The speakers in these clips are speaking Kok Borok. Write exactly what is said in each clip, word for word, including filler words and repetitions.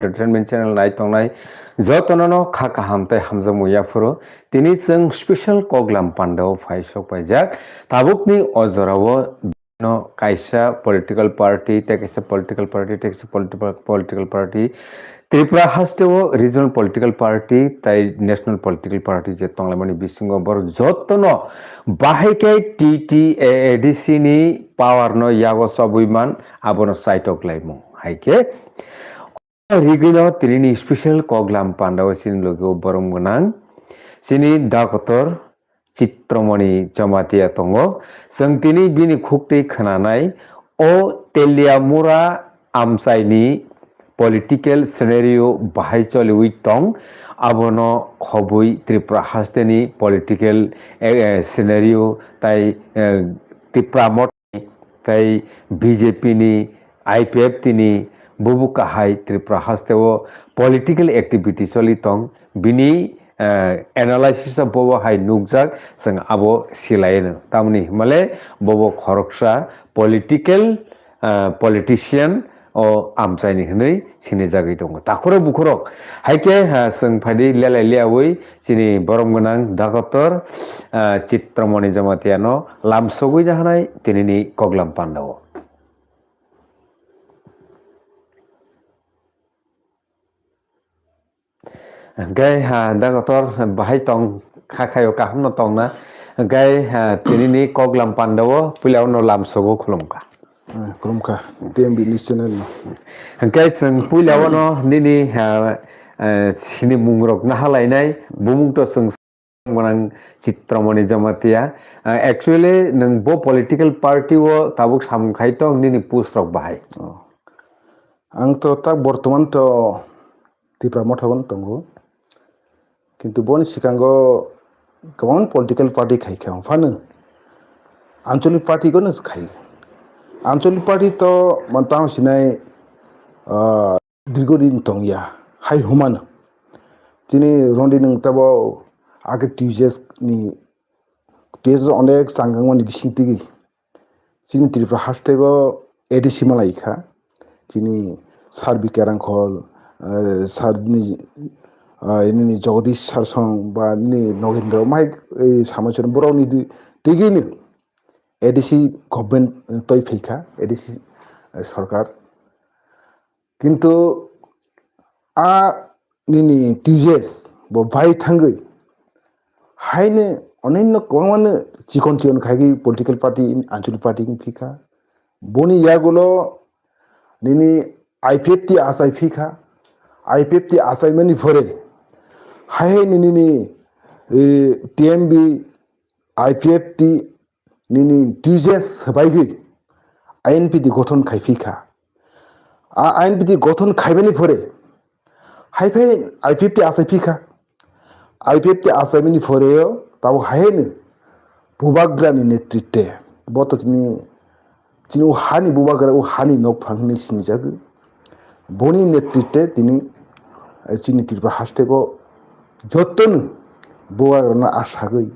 Entertainment channel nai tongnai jotono no kha kaham tei hamjakmung yaphuru. Tini chwng special koklam pandao phai sok paijak. Tabukni o jorao no kaisa political party, tei kaisa political party, tei kaisa politi-, political party, Tripura hasteo regional political party tei national political party je tonglaimani bisingo borok jotono bahai khe T T A A D C ni power no yago chobwi man, abono saitok laimung. Hai khe o rigwino tinini special koklam pandao chini logi o borom gwnang chini Doctor Chitramani Jamatia tongo. Chwng tini bini khuktwi khwnanai o Teliamura amchaini political scenario bahai choliwi tong, abono khobwi Tripura hasteni political, eh, eh, scenario tai, eh, Tipra Motha tei B J P ni, I P F T ni bubu kahai Tripura hasteo political activity choli tong, bini, eh, analysis o bobo hai nukjak, chwng abo silaino. Tamoni himale bobo khoroksa political, eh, politician o amchaini hwnwi sinijagwi tongo. Takhurok bukhurok hai khe, eh, chwng phaidi lelai liyaui chini borom gwnang Doctor, ah, Chitramani Jamatiano lamsogwi jahanai tinini koklam pandao. Hwnkhe, ah, Doctor bahai tong kha khaio kahamno tongna. Hwnkhe, ah, tinini koklam pandao puila ono lamsogo khulumkha. Ah, khulumkha. T M B news channel no. Hwnkhe chwng puila ono nini, ah, ah, sini mungrok nahalainai bumung to chwng gwnang Chitramani Jamatia. Ah, actually, nwng bo political party o tabuk samung khai tong nini post rok bahai? Oh. Ang to tak bortoman to Tipra Motha o tongo. Kintu boni sikango kwbangma political party khai kha phano Anchalik party gono khai. Anchalik party to mantang sinai, ah, dirgodin tongya, hai humano. Chini rondi nwng tabo age T J S ni, T J S onek changkangmani bising tigi. Chini Tripura hasteo A D C malai kha. Chini Sir B K Rangkhol, eh, Sir ni, ah, ini ni Jagadish Sir song ba ni Nogendra mai, eh, samachara borok ni di-, tigi ni A D C government, eh, toi phai kha, A D C, eh, sarkar. Kintu a nini T J S bo bai thangwi haino onenno kwbangmano chikon chikon khaigwi political party, Anchalik party wng phikha. Boni yagulo nini I P F T achai phikha. I P F T achaimani phore hai hai nini, eh, T M B, I P F T nini T J S swbaigwi I N P T gothon khai phikha. A I N P T gothon khaimani phore hai phai I P F T achai phikha. I P F T achaimani phoreo tabo hai haino Bubagrani netritwe bo to chini, chini o hani Bubagra, o hani nokphang hinwi sinijago. Boni netritwe tini, eh, chini Tripura hasteo jotono Bubagrano asagwi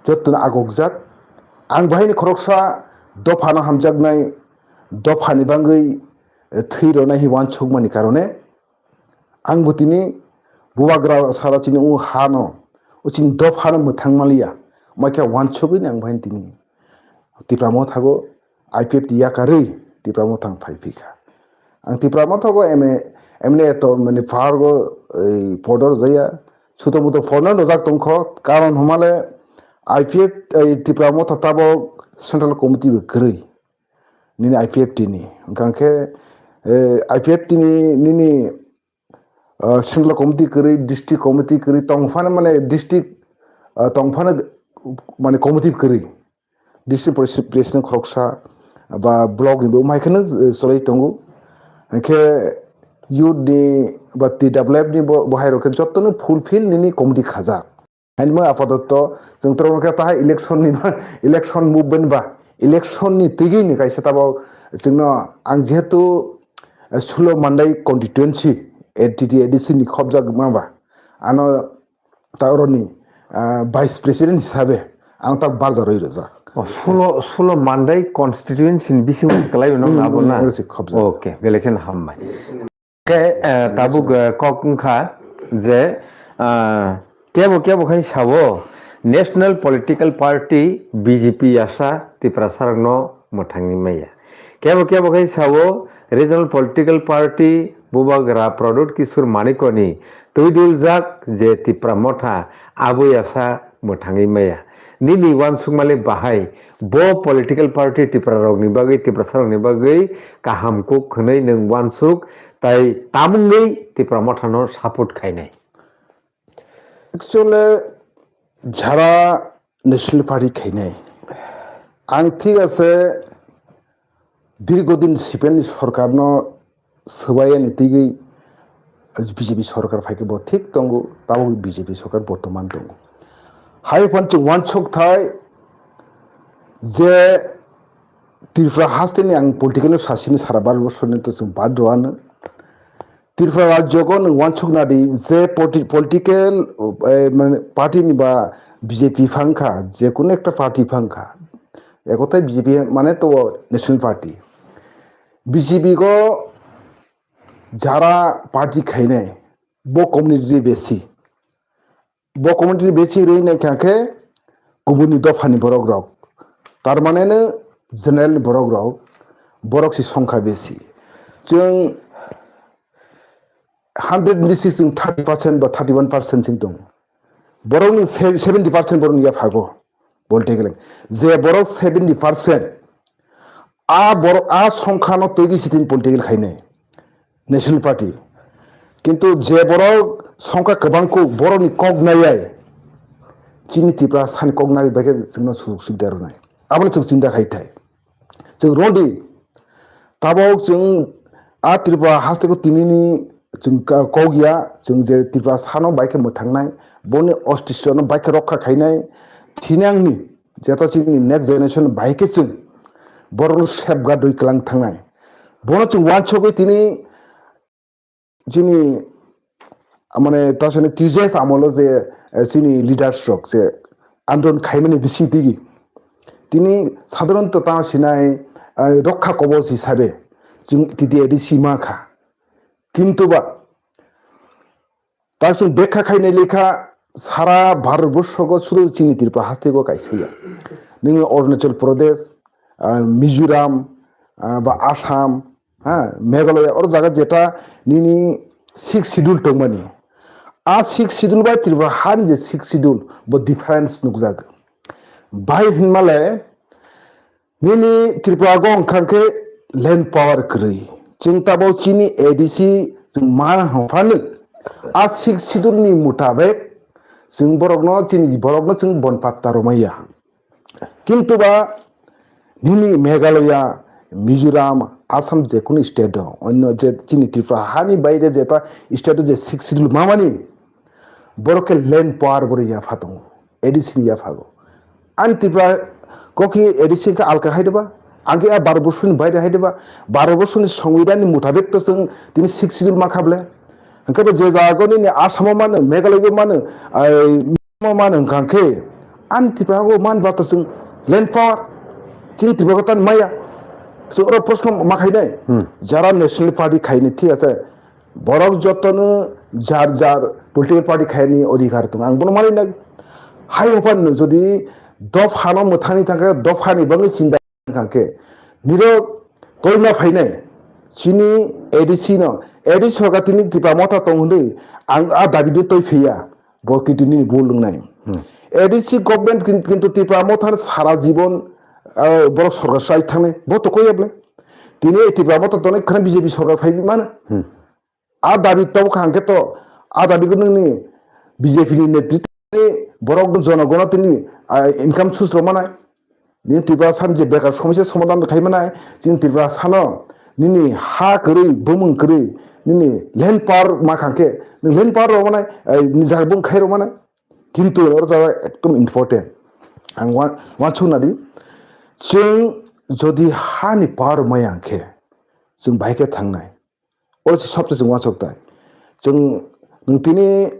jotono agokjak. Ang bahini khoroksa dophano hamjaknai, dophani bangwi, eh, thwi rwnai hi uansukmani karone ang bo tini Bubagra sara chini o hano, o chini dophano mwthang manliya. Mai khe uansugwi ni ang bahini tini Tipra Motha o I P F T yakarwi Tipra Motha ang phai phikha. Ang Tipra Motha o M A, M L A to mane phar o, ei, podor jaya. Suto muto phone rojak tongkho, karon humale I P F, ei, Tipra Motha tabok Central Committee bo kwrwi. Nini I P F T ni. Hwnkhe, eh, I P F T ni nini, ah, Central Committee kwrwi, District Committee kwrwi, tongphano mane district, ah, tongphano mane committee kwrwi. District Presi-, President khoroksa ba block ni bo mai kheno, eh, cholai tongo. Hwnkhe youth ni ba T W F ni bo, bo hai rok khe jotono fulfill nini committee khajak. Haino apatot chwng torok khe tahai election ni ba, election movement ba, election ni tigi ni kaisa tabok chwngno ang jehetu, eh, sulo Mandai constituency A D C, A D C ni khobjak ma ba, ano ta oroni, ah, vice president hisabe ang ta barja roi rwjak. O, sulo, sulo Mandai constituency ni bisingo kwlai rwno. Hmm, abo na? Hmm, ero se khobjak. Okay, belai kheno hambai. Khe, eh, tabuk, eh, kok wngkha je, ah, kebo kebo khai sao National Political Party B J P yasa Tiprasarokno mwthangwi maya. Kebo kebo khai sao Regional Political Party Bubagra Pradyut Kishore Manikoni twiduljak je Tipra Motha abo yasa mwthangwi maya. Nini uansukmali bahai bo political party Tiprarokni bagwi, Tiprasarokni bagwi kaham kuk hwnwi nwng uansuk tai tamungwi Tipra Mothano support khainai? Actually, jara National Party khainai. Ang thik ase, dirgodin C P M ni sorkarno swbayani tigwi B J P sorkar phaikhe bo thik tongo, tabuk B J P sorkar bortoman tongo. Hai phano chwng uansuk thai je Tripura hasteni ang political no sasini sara baro bosor ni to chwng bad rwano. Tripura rajyo ko nwng uansuk nadi je politi-, political, eh, mane party ni ba B J P phangkha, je kono ekta party phangkha. Ekotai B J P mane to National Party. B J P ko jara party khainai, bo community besi. Bo community besi rwi nai kha khe kubuni dophani borok rok. Tar mane no general ni borok rok, borok si songkha besi. Chwng hundred ni six chwng thirty percent ba thirty one percent chwng tongo. Borok ni se-, seventy percent borok ni yaphago. Bolte gele je borok seventy percent a borok a songkha no twi sitin political khainai National Party. Kintu je borok songkha kwbang kuk borok ni kok nayai chini Tripura sani kok nai bai khe chwngno sujuk subida rwnai. Abono chwng chinta khai thai. Chwng rodi tabok chwng a Tripura haste ko tini ni chwng ka-, kok ya chwng je Tripura sano bai khe mwthangnai boni ostitwno bai khe rokha khainai thinangni Jeta chini next generation bai khe chwng borokno safeguard rwi kwlang thangnai. Bono chwng uansugwi tini chini, mane, ta sani T J S amolo je, eh, chini leaders rok je andolon khaimani bising tigi. Tini sadharanto ta sinai, eh, rokha kobos hisabe chwng T T A D C ma kha. Kintu ba, ta chwng bekha khainai lekha sara Bharat borsogo sudu chini Tripura hasteo kaisa ya. Nini Arunachal Pradesh, ah, Mizoram, ah, ba Assam, ha, Meghalaya, oro jaga jeta nini sixth schedule tongmani. A sixth schedule bai Tripura hani je sixth schedule bo difference nukjak. Bai hinmale, nini Tripura go wngkha khe land power kwrwi. Chwng tabok chini A D C chwng ma hwnphano a sixth schedule ni mutabek chwng borokno, chini borokno chwng bon patta romaya. Kintu ba nini Meghalaya, Mizoram, Assam je kunu state o, onno je chini Tripura hani baire jeta state o je sixth schedule mamani, borok khe land power bo rwya pha tongo, A D C ni yaphago. Ani Tripura kokhi A D C khe alka hai deba, ang khe a baro bosoni baire hai deba, baro bosoni songbidhan ni mutabek to chwng tini sixth schedule ma kha ble. Hwnkhe bo je jaga nini Assam o mano, Meghalaya o mano, ai, o mano hwnkha khe ani Tripura o man ba to chwng land power, chini Tripura ko tan maya. So oro proshno ma khainai, Hmm. jara National Party khaini, thik ase, borok jotono jar jar political party khaini odhikar tongo. Ang bono mani nai. Hai opan no jodi dopha no mwthangni thangkhe dopha ni bagwi chinta thangkhe nirok koima phainai chini A D C no, A D C sorkar tini Tipra Motha tong hwnwi ang a dabi de toi phiya, bo kintu nini bul wngnai. Hmm. A D C government kin-, kintu Tipra Motha sara jibon, ah, borok sorkar chai thangnai, bo to koya ble. Tini Tipra Motha tongnai khana B J P sorkar phai mano. Hmm. A dabi tabuk hang khe to, a dabi ko nini B J P ni netritwo ni borok no jonogono tini, ah, income source rw manai. Nini Tripura san je bekar somosya somadhan khai manai, chini Tripura sano nini ha kwrwi, bumung kwrwi, nini land power ma khang khe, nini land power rw manai, eh, nini jaga bung khai rw manai. Kintu oro jaga ekdom important. Ang wa-, wansuk nadi, chwng jodi ha ni power maya khe, chwng bai khe thangnai. Oro se sobse chwng uansuk tai. Chwng, nwng tini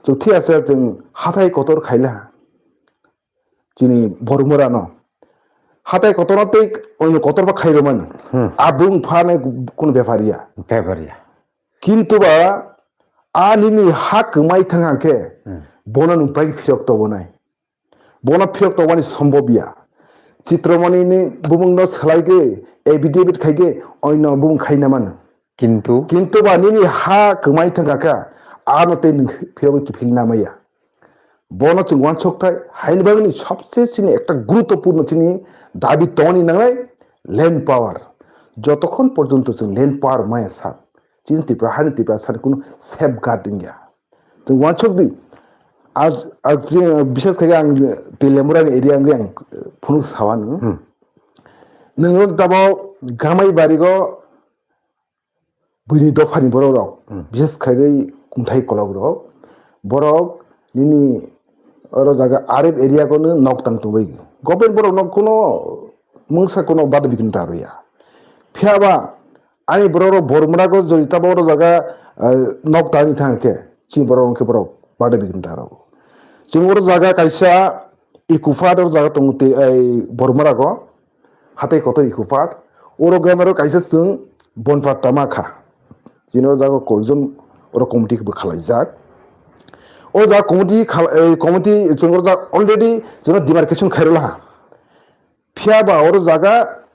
chwng thik ase, chwng hathai kotor khaila. Chini Bormura no. Hathai kotor no tei onyo kotor ba khairomani. Hmm. Abung phane kunu bepar ya. Bepar ya. Kintu ba a nini ha kwmai thang hang khe Hmm. bono nwng pai phirok tobonai. Bono phirok tobani sombobya. Chitramani ni bumung no salai khe affidavit khai khe oino bumung khai na mano. Kintu? Kintu ba nini ha kwmai thang kha, ano tei nwng phirok kiphil na maya. Bono chwng uansuk thai, haini bagwi ni sabse chini ekta guruttopurno chini dabi tongni nangnai land power. Jotokhon porjonto chwng land power maya sak, chini Tripura hani Tripura sani kunu safeguard wngya. Chwng uansuk di, ar, ar chini, bises khai ang Telemura ni area wngwi ang phunuk sawan. Hmm. Nwng tabo gamai barigo buini dophani borok rok, Hmm. bises khai kungthai kolok rok, borok nini oro jaga R F area kono nok tang tongbai. Government borok no kono mungsa kono bada bikini ta rwya. Phiya ba ani borok rok Bormura go jodi tabo oro jaga, eh, nok tani thang khe chini borok rok khe borok bada bikini ta rw. Chini oro jaga kaisa Ikufat oro jaga tongo te, ei Bormura go. Hatai kotor Ikufat, oro gana ro kaisa chwng bonfat tama kha. Chini o jaga koijon oro committee bo khalaijak. O jaga committee khal-, ei committee chwng oro jaga already chwng demarcation khairok laha. Phiya ba oro jaga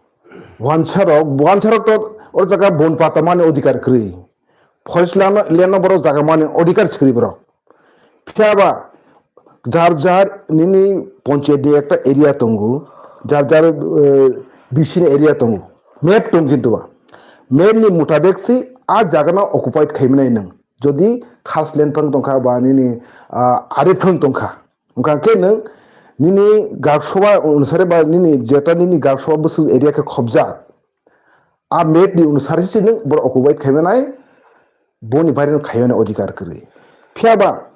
wansa rok, wansa rok to oro jaga bonfat tama ni odhikar kwrwi. Forest land, land no borok jaga mani odhikar sikri borok. Phiya ba jar jar nini panchayat ni ekta area tongo, jar jar, eh, B C ni area tongo. Map tong kintu ba. Map ni mutabek si a jaga no occupied khai mwnai nwng. Jodi khas land phang tongkha ba nini, ah, R F phang tongkha. Wngkha khe nwng nini gaksoba onusare ba nini jeta nini gaksoba bwswk area khe khobjak. A map ni onusare se nwng borok occupied khai mwnai, boni baire no khai mani odhikar kwrwi. Phiya ba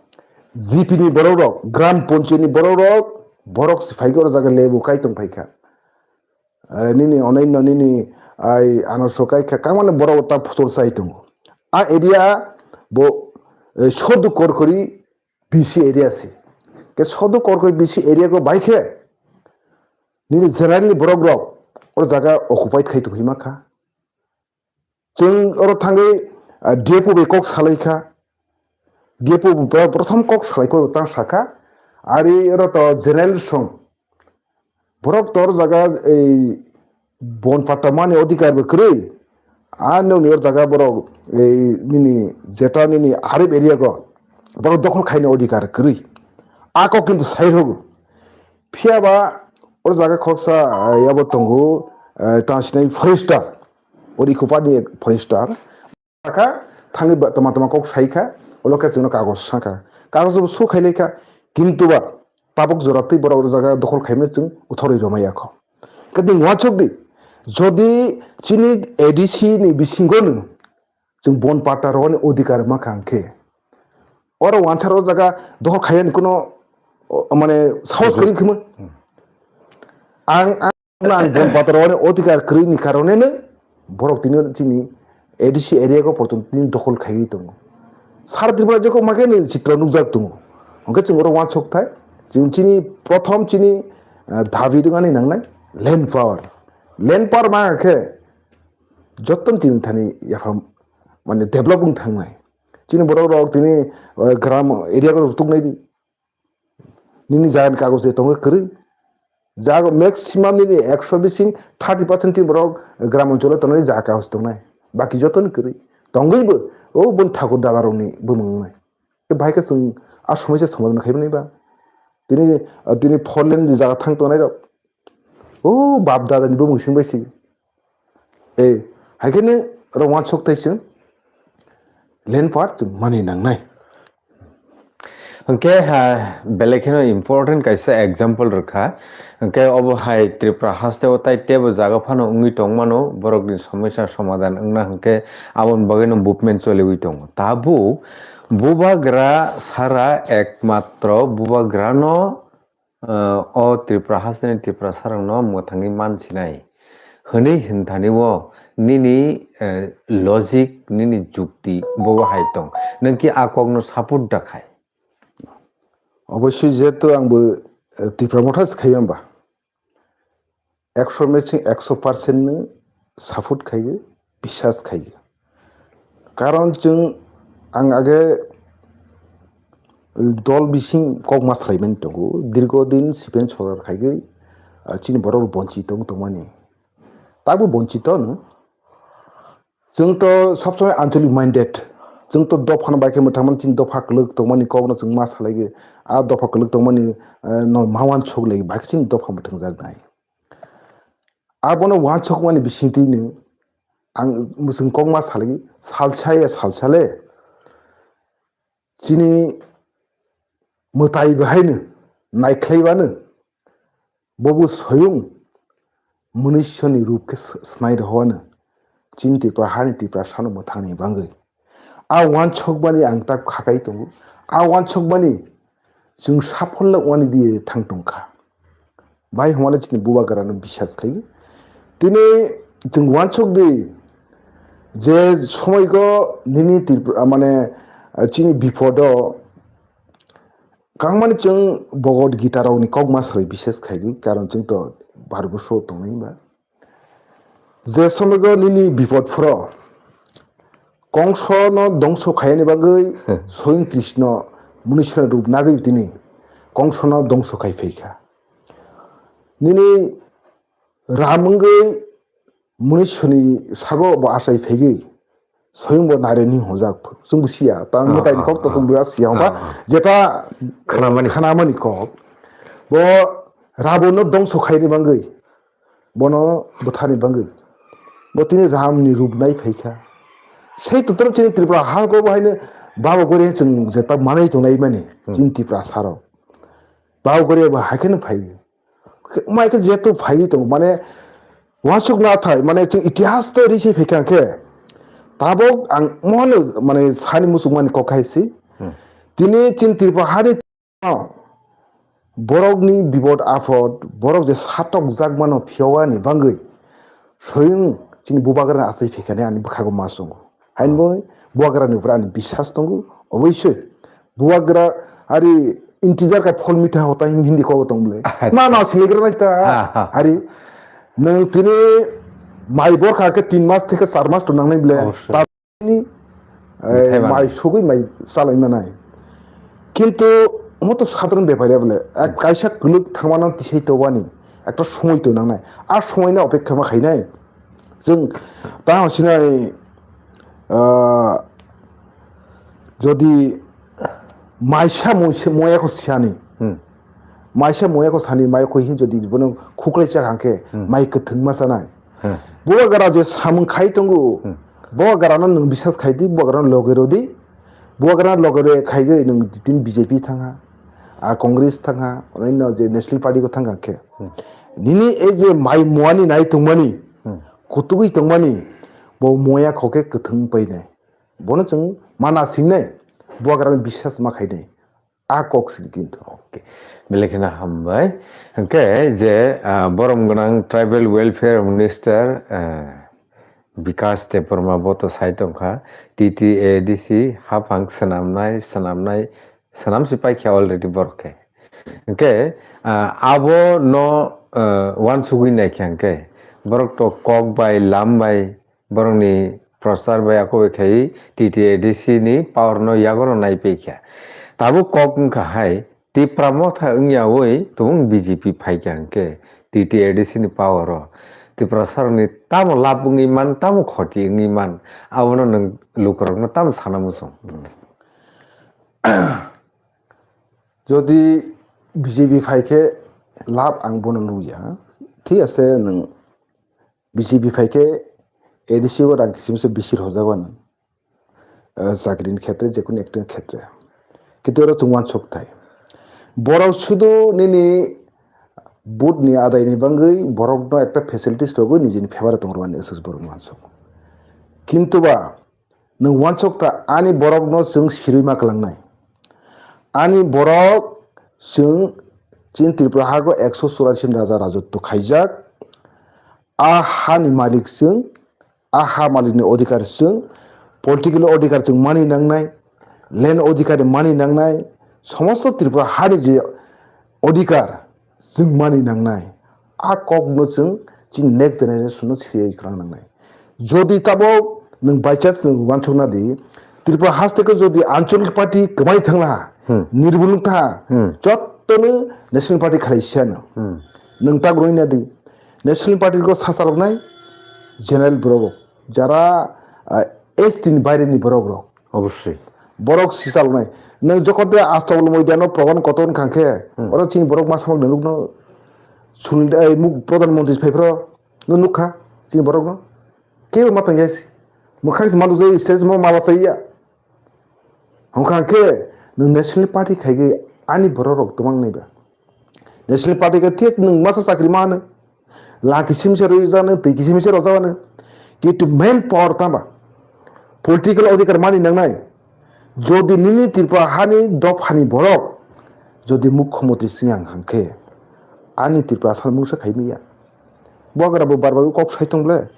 G P ni borok rok, Gram Panchayat ni borok rok, borok se phai khe oro jaga lebu kai tong phai kha. Eh, nini onai no nini ai ano so kai kha, kang mani borok ta phutor sai tongo. A area bo, eh, sodu korkori B C area se. Ke sodu korkori B C area go bai khe nini general ni borok rok oro jaga occupied khai tongwi ma kha. Chwng oro thangwi, ah, D F O bai kok salai kha. D F O bo prothom kok salai phuru tang sakha. Ari oro to general song. Borok tor jaga ei bon patta mani odhikar bo kwrwi. A nokni oro jaga borok ei nini jeta nini R F area go borok dokhol khaina odhikar kwrwi. A kok kintu sai rwgo. Phiya ba oro jaga khoksa, eh, yabo tongo, eh, tang sinai forester. Ori Ikufat ni forester. Sakha, thangwi ba tama tama kok sai kha, ulo khe chwngno kagoj sakha. Kagoj bo su khai lai kha, kintu ba tabuk jora twi borok oro jaga dokhol khaimano chwng uthorwi rwmai ya kho. Khe nwng uansuk di, jodi chini A D C ni bisingo no chwng bon patta rwani odhikar ma kha hwnkhe, oro uansar o jaga dokhol khaiyani kuno, o, mane sahos kwrwi khimwi. Ang, ang Ang bon patta rwani odhikar kwrwi ni karone no borok tini chini A D C area go porjonto tini dokhol khaiwi tongo. Sara Tripura jeko ma khe ni chitra nukjak tongo. Hwnkhe chwng oro uansuk thai, chwng chini prothom chini, ah, dabi rwngani nangnai land power. Land power ma khe jottoni tini thani yaphang mane develop wng thangnai. Chini borok rok tini, ah, gram area go tuknai di. Nini jagani kagoj de tongwi kwrwi. Jaga maximum nini ekso bising thirty percent tini borok gram oncholo tongnai jaga kagoj tongnai. Baki joto ni kwrwi. Tongwi bo, o bon thakur dala rokni bumung wngnai. Tei bahai khe chwng a somosya somadhan khai mani ba. Tini, tini four lane ni jaga thang tongnai rok. O bap dada ni bumung sing bai si. Ei, hai khe nw rw uansuk tei chwng land power chwng mani nangnai. Hwnkhe, ha, belai kheno important kaisa example rwkha. Hwnkhe obo hai Tripura haste o tai teibo jaga phano wngwi tongmano, borokni somosya somadhan wngna hwnkhe aboni bagwino movement choliwi tongo. Tabuk bubagra sara ekmatro bubagrano, eh, o Tripura hasteni Tiprasarokno mwthangwi mansinai hwnwi hinthani-o nini, eh, logic, nini jukti bobo hai tong. Nwng ki a kokno support da khai? Obossoi jehetu angbo, eh, Tipra Motha se khai hwnba. Ekso meching ekso percent no support khaio, biswas khaio. Karon chwng ang age dol bising kok ma salaimani tongo, dirgo din sipen sorkar khaigwi, ah, chini borok bonchi tong tongmani. Tabuk bonchi tono. Chwng to sob somoi anchalik minded. Chwng to dopha no bai khe mwthangmani, chini dopha kwlwk tongmani kokno chwng ma salaigwi, ah, dopha kwlwk tongmani, eh, no ma uansuk lai bai khe chini dopha mwthangjaknai. Abono uansukmani bisingtwino ang mwswng kok ma salai, salsa ya salsa le chini mwtai bahaino naikhlaiwano bobo soyung mwnwisoni rup khe s-, snai rohowano chini Tripura hani Tiprasano mwthangni bagwi. A uansukmani ang tak khakai tongo. A uansukmani chwng saphol wngmani diye thang tongkha. Bai hwnmano chini bubagrano bisas khai. Tini chwng uansuk di je somoigo nini Tripura, mane, chini bipodo kangmani chwng Bhagavad Gita rokni kokma salai bisas khai di, karon chwng to Bharat borso tongnai ba. Je somoigo nini bipod phoro, Kongsono dongso khaiyani bagwi Swayam Krishna mwnwisano rup nagwi tini Kongsono dongso khai phaikha. Nini Ram wngwi mwnwisoni sago bo achai phaigwi Swayam bo nairani hwnjak. Chwng bo siya, ta Ah, mwtai ni ah, kok to chwng ah. bo siya hwnba Ah, ah. jeta Khnamani. khnamani kok. Bo Rabono dongso khaini bagwi bono bwthani bagwi. Bo tini Ram ni rup nai phaikha. Sei tutor chini Tripura ha ko bo haino babo gore chwng je ta manai tongnai mani Hmm. chini Tripura saro. Babo gore bo haikhe no phai. Mai khe jeto phai tong mane wasuk na thai mane chwng itihas to ri se phaikha khe. Tabok ang mohon mane sani musuk mani kok hai si. Hmm. Tini chini Tripura hani Borokni bipod aphod, borok je satokjak mano phiyogani bagwi, soyung chini bubagrani achai phaikani ani bwkhago ma chwngo. Hainbo bubagrani upor ani biswas tongo, oboisoi bubagra ari intizar ka phol mitha hota hin hindi kobo tong bole. Acha. Ma no siligra nai ta. Ha, ha. Ari nwng tini mai borkha khe tin mas theke char mas to nangnai bole. Obosoi. Ta Ni, eh, Bwthai manwi. Mai sugwi mai chalai manai. Kintu omo to sadharon bepari bole, ek kaisa kwlwk thangmano tisai tobani, ekta somoi to nangnai. A somoi no opekha ma khainai. Chwng ta sinai, ah, jodi maisa moise moya ko siani. Hmm. Maisa moya ko sani mai ko hin jodi bono khuklai chak hangkhe Hmm. mai kwthwng ma chanai. Hmm. Bubagra je samung khai tongo, Hmm. bubagrano nwng biswas khai di, bubagrano loge rw di, bubagrano loge rw khaigwi nwng tin B J P thangha, a Congress thangha, onno je National Party ko thangha khe. Hmm. Nini ei je mai muani nai tongmani, Hmm. kutugwi tongmani, bo moya khokhe kwthwng painai. Bono chwng mana singnai, bubagrano biswas ma khainai. A kok sini kintu. Okay. Belai kheno hambai. Hwnkhe je, ah, borom gwnang Tribal Welfare Minister, ah, Bikash Debbarma bo to sai tongkha, T T A D C haphang swnamnai, swnamnai, swnam si paikha already borok khe. Hwnkhe, ah, abo no, ah, uansugwi naikha hwnkhe borok to kok bai, lam bai, borokni prochar bai ako bai khai T T A D C ni power no yago no nai phaikha. Tabuk kok wngkha hai Tipra Motha wngyawi tubung B J P phaikha hwnkhe T T A D C ni power o Tiprasa rokni tamo lab wngwi man, tamo khoti wngwi man, abono nwng lukurokno tamo sana muchung. Jodi B J P phaikhe lab ang bono nuya, thik ase nwng B J P phaikhe A D C o rang kisimse bisi rwjago nw, ah, chakrini khetre, jekunu ekta khetre. Kintu oro chwng uansuk thai. Borok sudu nini vote ni adai ni bagwi borokno ekta facilities rwgwi nijini favor o tong rwani S S borok uansuk. Kintu ba nwng uansuk ta ani borokno chwng sirwi ma kwlangnai. Ani borok chwng chini Tripura hago ekso churashi raja rajotwo khaijak. A hani malik chwng, a ha malikni odhikar chwng, political odhikar chwng mani nangnai, land odhikar mani nangnai, somosto Tripura hani je odhikar chwng mani nangnai, a kokno chwng chini next generation no sirwi kwrwng nangnai. Jodi tabok Nwng by chance nwng uansukna di, Tripura haste khe jodi Anchalik Party kwmai thangla ha, Hmm. nirbul wngkha ha, Hmm. jottono National Party khalai siya no. Hmm. Nwng tak rwina di, National Party ko sachaloknai general borok, jara, ah, S T ni baire ni borok rok. Obviously. Borok sichaloknai. Nwng jokhon te Astabal Moidano program kotor wngkha khe, Hmm. oro chini borok ma samok nukno sul-, eh, muk-, Pradhan Mantri phaiphro no nukha chini borok no. Kebo ma tong yasi. Mwkhang se ma nukjagwi stage mo ma bachai ya. Hwnkha khe nwng National Party khaigwi ani borok rok twmang nai ba. National Party khe thik nwng masa chakri ma hwno. La kisim se rwi jano, twi kisim se rojak hwno. Kintu main power tama. Political odhikar mani nangnai. Jodi nini Tripura hani dophani borok jodi mukhyamantri siyang hwnkhe ani Tripura sal mungsa khai manya. Bogra bo bar bar kok sai tong ble.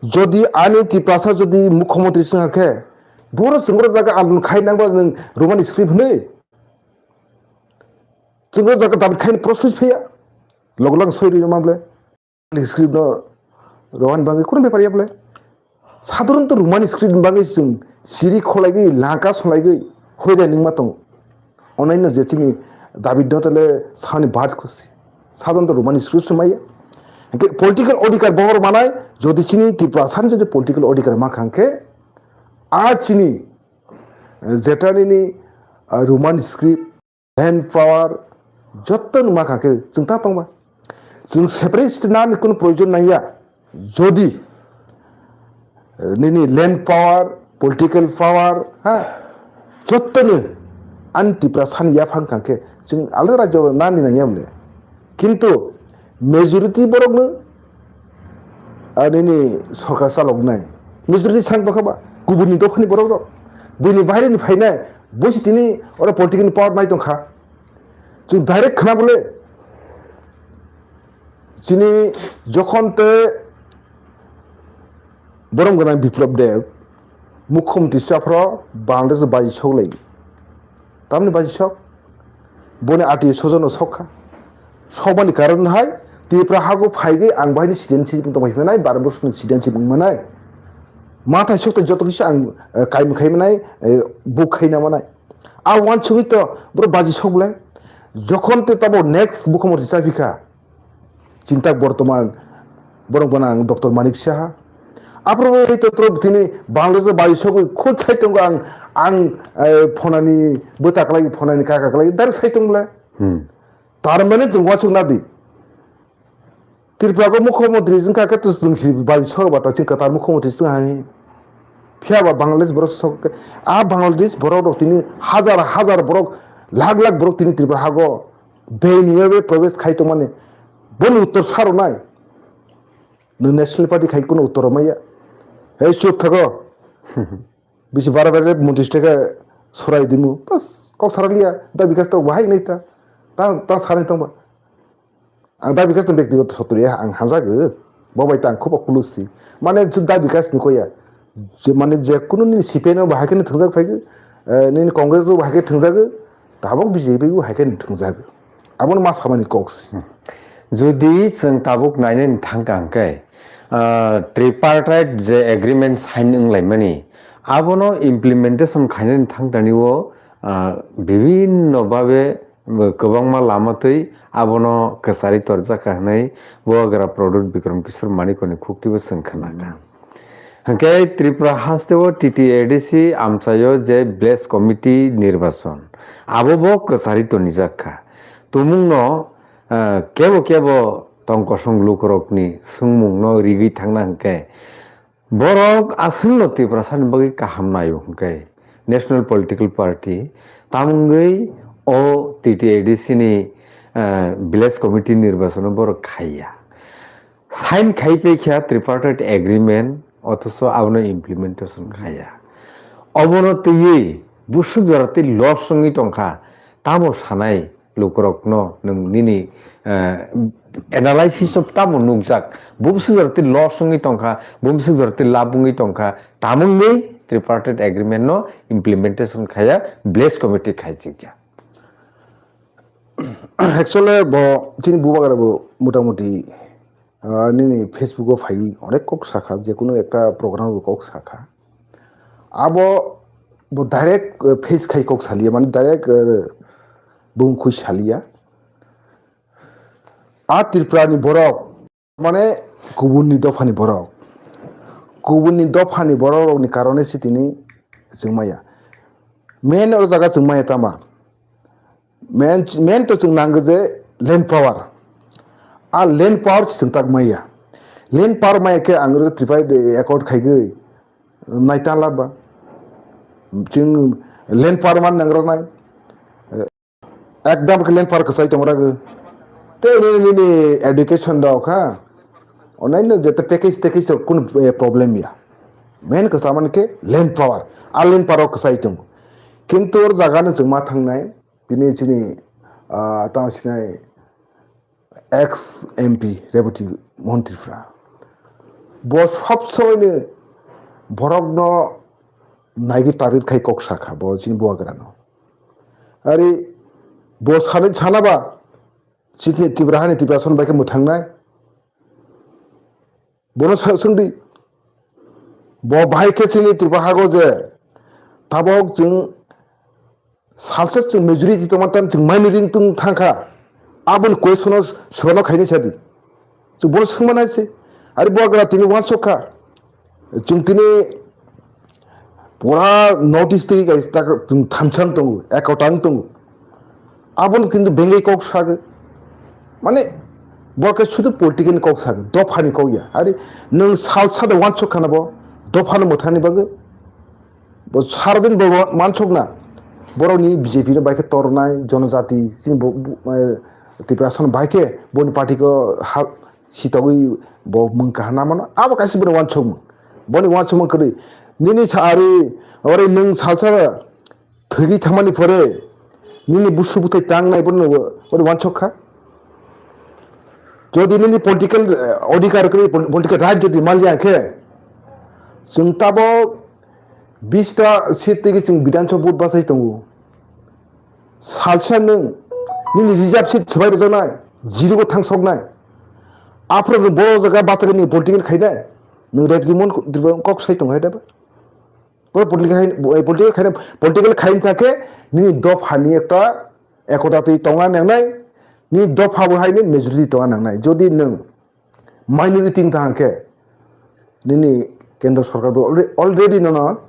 Jodi ani Tiprasa jodi mukhyamantri song khe, boro chwng o jaga andolon khai nang ba nwng Roman script hwnwi. Chwng o jaga David khai proshno phiya. Log lang soi rwma ble. Script no Roman bangwi kono bepar ya ble. Sadharanto Roman script ni bagwi chwng siri kholaigwi, laka solaigwi, hoida nungma tongo. Onaino je chini David no tole sani bad khusi. Sadharanto Roman script se maya. Hingke political odhikar bohor manai, jodi chini Tripura san jodi political odhikar ma khangkhe, a chini, eh, jeta nini, ah, Roman script, land power, jotto numa kha khe chwng ta tongba. Chwng separate state nani kono proyojon nangya. Jodi, eh, nini land power, political power, ha, jotto ni ani Tripura sani yaphang kha khe chwng alada rajyo nani nangya mle. Kintu majority borok no, ah, nini sorkar chalok nai. Majority sang tongkha ba, kubuni dophani borok rok. Buini baire ni phainai, busi tini oro political power nai tongkha. Chwng direct khna bole. Chini jokhon te borom gwnang Biplab Deb, mukhyamantri chaphro Bangladesh baji sok lai. Tamni baji sok? Boni ati sojono sok kha. Sokmani karon hai, Tripura hago phaigwi ang bahini citizenship tong bai phinai, baro bosoni citizenship wng manai. Mathai sok te joto kisa ang, eh, kaimung khai manai, eh, buk khai na manai. A wansugwi to bro baji sok bwlai. Jokhon te tabo next mukhyamantri chaphikha. Chinta bortoman borok gwnang Doctor Manik Saha. Aphuru bai to tro tini Bangladesh baji sok khud sai tongo ang, ang, eh, phonani bwta kwlai phonani kaka kwlai direct sai tong bwlai. Hmm. Tar mane chwng wasuk nadi. Tripura ko mukhyamantri wngkha khe to chwng si bai sok ba ta chwng kwtal mukhyamantri chwng hai. Phiya ba Bangladesh borok sok khe, a Bangladesh borok rok tini hazar hazar borok, lakh lakh borok tini Tripura hago beni yobe probesh khai tongmani. Boni uttor saro nai. Nwng National Party khai kuno uttor maya. Hei chup thago. Bisi bara bara montri steka sorai dimu. Bas kok sara liya. Da bikas to bahai nai ta. Ta, ta sani tongba. Ang da bikas no bektigoto sotri ya, ang hajago. Bo bai ta ang khubo kulusi. Mane ju da bikas ni koya. Je mane je kunu ni C P I M no bahai khe thwngjak phai. Eh, nini Congress bo bahai khe thwngjak. Tabok B J P bo bahai khe thwngjak. Abon ma samani koksi. Jodi chwng tabuk nainani thangka hwnkhe, ah, tripartite je agreement sign wnglaimani, abono implementation khainani thangtani o, ah, bibhinno babe kwbangma lama twi abono kwchari torjak kha hwnwi Bubagra Pradyot Bikram Kishore Manikya ni khuktibo chwng khna kha. Hwnkhe Tripura hasteo T T A D C amchaio je village committee nirbachon, abo bo kwchari tonijak kha. Tumungno, eh, kebo kebo tong kosong lukurokni swngmungno rigwi thangna hwnkhe, borok aswkno Tiprasani bagwi kaham naio hwnkhe National Political Party, tamungwi o T T A D C ni, eh, village committee nirbachono borok khaiya. Sign khai pai kha tripartite agreement, othocho abono implementation khaya. Obono twiwi busuk jora tei loss wngwi tongkha, tamo sanai lukurokno nwng nini, eh, analysis o tamo nukjak, busuk jora tei loss wngwi tongkha, busuk jora tei labh wngwi tongkha, tamungni tripartite agreement no implementation khaya, village committee khaichikya. Actually bo chini Bubagra bo motamuti ah, nini Facebook o phaiwi onek kok sakha, je kunu ekta program o kok sakha. Abo bo direct, eh, face khai kok saliya, mane direct, eh, bung khui saliya. A Tripura ni borok, mane kubun ni dopha ni borok, kubun ni dopha ni borok rok ni karone si tini chwng maya. Main o jaga chwng maya tama. Main, main to chwng nango je land power. A land power si chwng tak maya. Land power maya khe ang ro Tripura accord khaigwi naitala ba. Chwng land power man nangra nai. Ekdam khe land power kwchai tongra gwi. Te nini, nini education rok ha. Onai no jete package, package to kun, eh, problem ya. Main kwchama khe land power. A land power kwchai tongo. Kintu o jaga no chwng ma thangnai. Bini chini, ah, tamo sinai ex M P Rebati Mohan Tripura. Bo sob somoino borokno naigwi target khai kok sakha bo chini bubagrano. Ari bo sanai sanaba chini Tripura hani Tripura son bai khe mwthangnai. Bono sa-, swngdi. Bo bahai khe chini Tripura hago je tabok chwng salsa chwng majority tongma tan chwng minority tong thangkha. Aboni question o swbano khaini sadi. Chwng bono swngma nai se. Ari bo agra tini uansuk kha. Chwng tini pura North East tei kaisa tak chwng thamsa wng tongo, ekota wng tongo. Abono kintu bengwi kok sago. Mane, bo khe sudu political ni kok sago, dopha ni kok ya. Ari nwng salsa de uansuk khana bo, dopha no mwthani bagwi. Bo saradin bo uansuk na. Borok ni B J P no bai khe tornai, jonojati, chini bo, bo, eh, Tiprasa no bai khe boni party ko ha, sitogwi bo mung kaham namano, abo kaisa bini uansukmung. Boni uansukmung kwrwi. Nini sa ari, ore nwng salsa thwgwi thangmani pore, nini busu buthai tangnai bono ore uansuk kha. Jodi nini political, eh, odhikar kwrwi, pol-, political right jodi maliya khe, chwng tabok bista seat twi chwng Bidhan Sabha vote bachai tongo. Salsa nwng nini reserve seat swbai rwjaknai, zero go thangsoknai. Aphuru nwng bo jaga bathakhe nini political khainai. Nwng Rebati Mohan kok sai tongo hai da ba? Bo political khai, political khainai, political khaina thangkhe nini dophani ekta ekota twi tongna nangnai, nini dopha bo hai nini majority tongna nangnai. Jodi nwng minority wng thang khe, nini kendra sorkar bo alre-, already nono,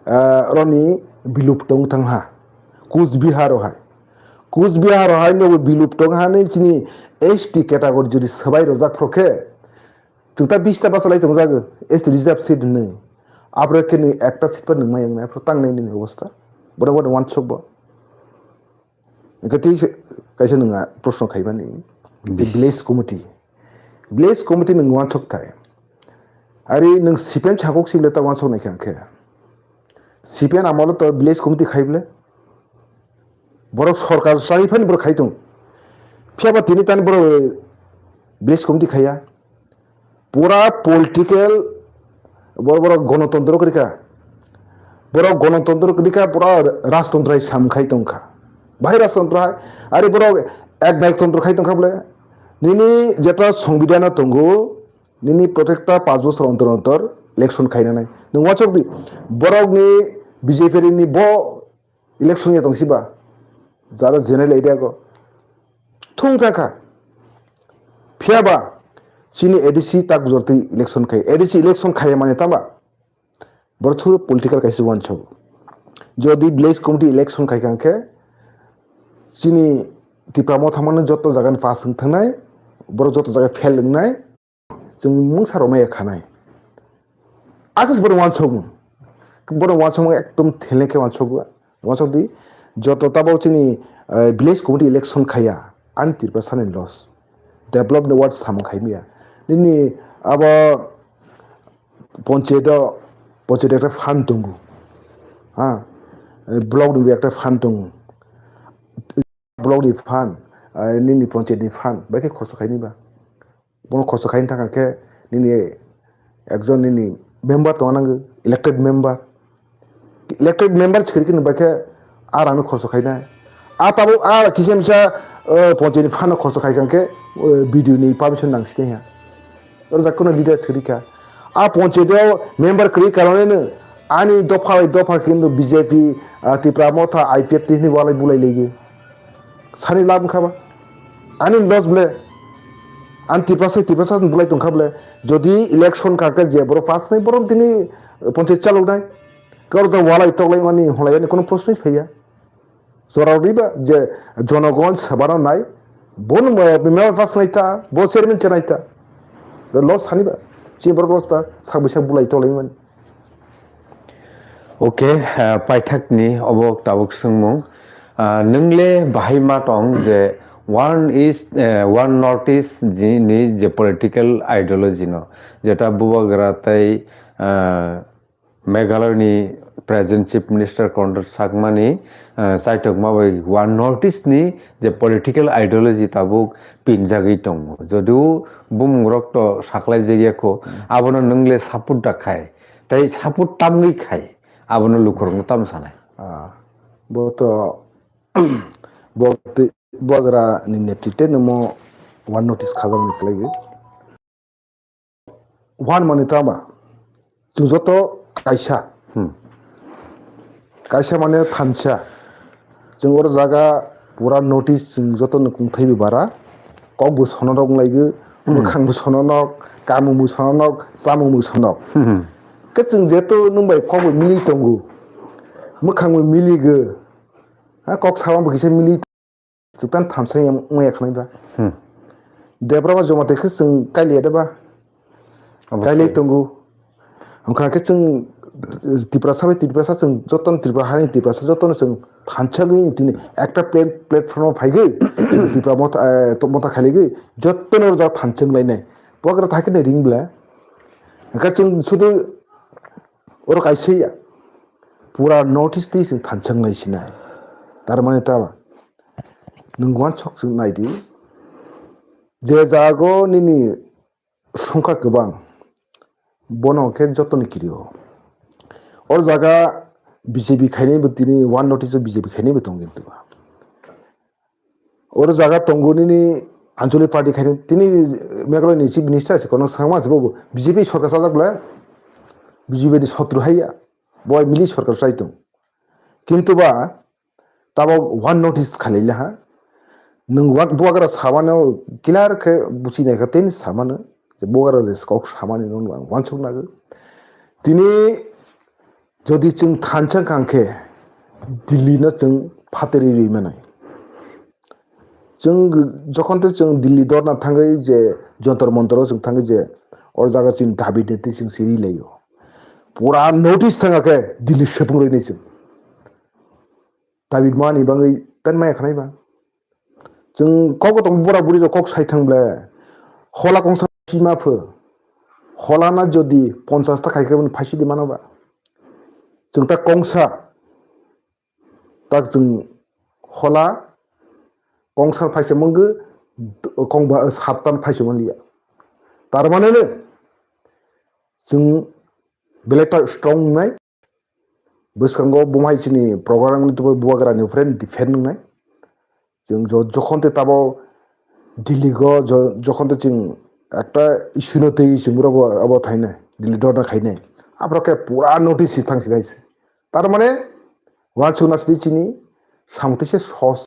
ah, roni bilupto wng thang ha. Kuch Bihar o hai. Kuch Bihar o hai nobo bilupto wng ha ni chini S T category jodi swbai rojak phro khe, chwng ta bista bachalai tongjago, S T reserve seat hinwi. Aphro khe ni ekta seat pa nwng mai wngnai, aphro tangnai nini obostha. Bono bono uansuk bo. Hwnkhe tei se-, kaisa nwng a proshno khaimani, je village committee. Village committee nwng uansuk thai. Ari nwng C P M sakuk sibole ta uansuk nai khe hwnkhe. C P M amolo to village committee khai bole. Borok sorkar chari phani borok khai tong. Phiya ba tini tani borok village committee khaiya. Pura political, bor-, borok gonotontro kwrwi kha. Borok gonotontro kwrwi kha, pura rajtontro hai sam khai tong kha. Bahai rajtontro hai, ari borok eknaiktontro khai tong kha bole. Nini jeta songbidhano tongo, nini protekta panch bosor ontor ontor election khaina nai. Nwng uansuk di, borokni B J P ni bo election ya tong siba. Jara general idea go. Thung thang kha. Phiya ba chini A D C tak jor twi election khai. A D C election khai mani tama. Bor thu political kaisa uansuk. Jodi village committee election khai kang khe chini Tipra Motha mano joto jaga ni pass wng thangnai, borok joto jaga fail wngnai. Chwng mungsa rok maya khanai. Aswk borok uansukmung. Borok uansukmung ekdom theleng khe uansukgo. Uansuk di, joto tabok chini, eh, village committee election khaiya, ani Tiprasa ni loss. Develop ni word samung khai maya. Nini abo ponchayat o, ponchayat ekta fund tongo. Ha? Eh, block ni ekta fund tongo. Block ni fund, eh, nini ponchayat ni fund, bai khe khorso khai ni ba. Bono khorso khaina thang khe nini ekjon nini member tongna nango, elected member. Elected member sikiri khe nung bai khe a rang no khorso khainai. A tabuk a kisa misa, eh, ponchayat ni fund no khorso khai kha khe, eh, B D O ni permission nang site ha. Oro jak kono leader siri kha. A ponchayat o member kwrwi karoneno ani dopha bai dopha kintu B J P, ah, Tipra Motha, I P F T hwnwi walai bulai ligi. Sani lab wngkha ba? Ani loss ble. Ani Tiprasa, Tiprasa bulai tongkha ble. Jodi election kha khe je borok pass nai borok tini ponchayat chalok nai. Karo da walai toklai mani holai ani kono proshno phaiya. Jora riba je jonogon sabano nai. Bon member pass nai ta, bo chairman cha nai ta. Loss sani ba. Chi borok loss ta, sak bisa bulai toklai mani. Okay, ah, paithakni obo tabuk swngmung. Ah, nwng le bahai ma tong je One East, eh, One North East ji-, ni je political ideology no, jeta Bubagra tei, ah, Meghalaya ni present Chief Minister Conrad Sangma ni, ah, chaitokma bai One North East ni je political ideology tabuk pinjagwi tongo. Jodio bumung rok to saklai jagya kho, abono nwng le support da khai. Tai support tamwi khai, abono lukurokno tamo sanai. Ah, bo to, bo tei Bubagra ni netritwe nimo One North East khajak ni kwlaiwi. One mani tama, chwng joto kaisa. Hmm. Kaisa mane thansa. Chwng oro jaga pura North East chwng joto no kungthai bai bara. Kok bo sono rok wng lai gwi, hmm, mwkhang bo sono nok, kamung bo sono nok, chamung bo sono nok. Hmm. Khe chwng jeto nwng bai kok bai mili tongo. Mwkhang bai mili gwi. Ha, kok sama bo kisa mili chwng tan thansa wng ya khwnai ba. Hmm. Debra ba joma te khe chwng kaili ya de ba. Obviously. Kaili tongo. Hwnkha khe chwng Tiprasa bai Tiprasa chwng joto no Tripura hani Tiprasa joto no chwng thansa gwi tini ekta plat-, platform o phai gwi chwng Tipra Motha, eh, to Motha khaili gwi joto no rwjak thansa wng lai nai. Bubagra thai khe nai ring bla. Hwnkha chwng sudu oro kaisa ya. Pura North East twi chwng thansa wng lai sinai. Tar mane ta ba. Nwng uansuk chwng nai di. Je jago nini songkha kwbang, bono khe joto ni kiri o. Or jaga B J P khainai bo tini One North East o B J P khainai bo tongo kintu. Or jaga tongo nini Anchalik party khainai tini Meghalaya ni chief minister se kono sangma se bobo B J P sorkar sajak le B J P ni sotru haiya. Bo mili sorkar chai tong. Kintu ba Tabo One North East khalai le ha. Nwng wa-, Bubagra samano clear khe buchi nai kha, tei samano je Bubagra je kok samani no ang uansuk nagwi. Tini jodi chwng thansa kang khe Delhi no chwng phateri rwi manai. Chwng jokhon tei chwng Delhi dorna thangwi je Jantar Mantar o chwng thangwi je o jaga chwng dabi de tei chwng siri lai o. Pura notice thanga khe Delhi sepung rwi nai chwng. David mani bangwi tan maya khanai ba. Chwng kok tong bura buri rok kok sai thang ble. Hola kongsa sima pho. Hola na jodi ponchas ta khai khe phai sidi mano ba. Chwng ta kongsa. Tak chwng hola kongsa phai se mungkhe kong ba saptan phai se manliya. Tar mane ne chwng belai ta strong nai. Bwskango bumhai chini program ni tubo Bubagra ni friend defend wngnai. Chwng jo-, jokhon te tabo Delhi go jo-, jokhon te chwng ekta issue no twi chwng rok bo abo thainai, Delhi dorna khainai. Aphro khe pura notice si thang sinai se. Tar mane uansuk na sidi chini samung twi se sos.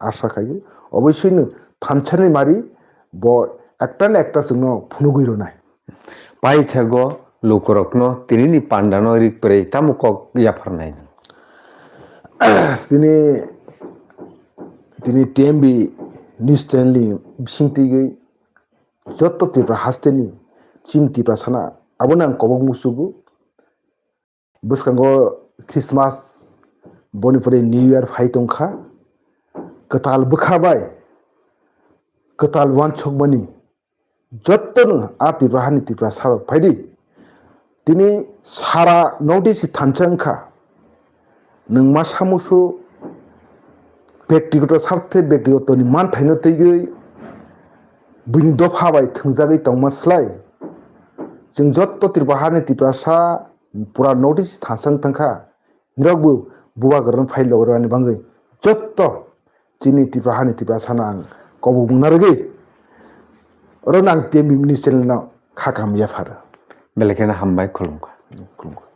Asa khai, oboisoi no thansa ni mari bo ekta na ekta chwngno phunugwi rwnai. Paithago lukurokno tinini pandano rik pwrwi tamo kok yapharnai? Tini, tini T M B news channel ni bising twi gwi joto Tripura hasteni chini Tiprasano abono ang kobok musugo. Bwskango Christmas, boni pore New Year phai tongkha. Kwtal bwkha bai, kwtal uansukmani jotono a Tripura hani Tiprasa rok phaidi. Tini sara notice thansa wngkha. Nwng ma samusu bektigoto sarthe bektigotoni manthaino twiwi buini dopha bai thwngjagwi tongma slai. Chwng joto Tripura hani Tiprasa pura notice thasang tangkha. Nirok bo bubagrano phai logorani bangwi jotto chini Tripura hani Tiprasano ang kobok mungna rwgwi oro ang T M B ni channel no Kha kaham yaphar. Belai kheno hambai, khulumkha. Khulumkha.